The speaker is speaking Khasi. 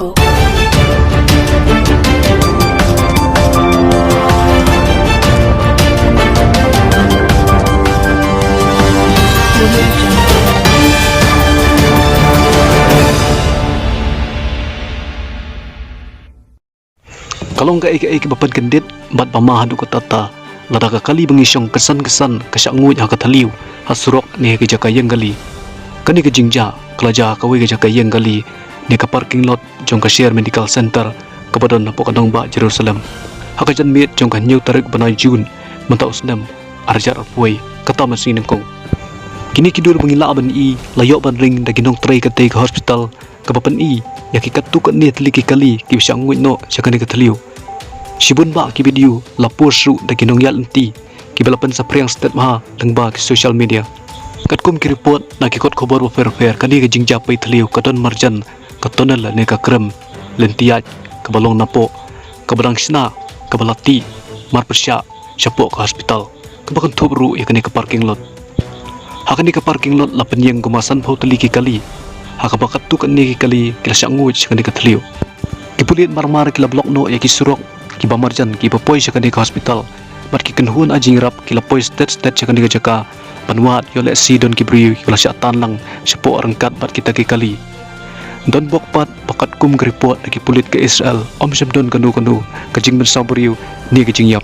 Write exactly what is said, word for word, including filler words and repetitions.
Ka long kaei kaei kaba pynkyndit bad ba ma haduh katta katta, lada ka kali ba ngi shong kynsan kynsan ka shah nguid ha ka thliew, ha surok ne ha ka jaka ïeng kali. Kane ka jingjia ka la jia ha kawei ka jaka ïeng kali ne ka parking lot jong ka Sher Medical Center kaba don hapoh ka nongbah Jerusalem, ha ka janmiet jong ka hynñiew tarik bnai June mynta u snem ar hajar arphew wei, kata mar sien nyngkong. Kine ki dur ba ngi lah ban i la ïoh ban ring da ki nongtrei katei ka hospital, kaba pyni ïa ki katto katne tylli ki kali kiba shah nguid noh sha kane ka thliew. Shibun bah ki video la post ruh da ki nongïaid lynti kiba la pynsaphriang stet bha lyngba ki social media. Katkum ki report na ki kot khubor bapher bapher, kane ka jingjia pei thliew ka don marjan ka tunnel ne ka krem lynti ïaid kaba long napoh, kaba dang shna, kaba la tih marpyrshah shapoh ka hospital, kaba kynthup ruh ïa kane ka parking lot. Ha kane ka parking lot la pynïeng kumba sanphew tylli ki kali, ha kaba katto katne ki kali ki la shah nguid sha kane ka thliew. Ki pulit marmar ki la block noh ïa ki surok kiba marjan kiba poi sha kane ka hospital, bad ki kynhun ai jingïarap ki la poi stet stet sha kane ka jaka ban wad ïoh lehse don ki briew kiba la shah tan lang shapoh ryngkat bad kita ki kali. Don bok pat ba katkum ka report na ki pulit ka Israel, ym shym don kano kano ka jingpynsaw briew ne ka jingïap.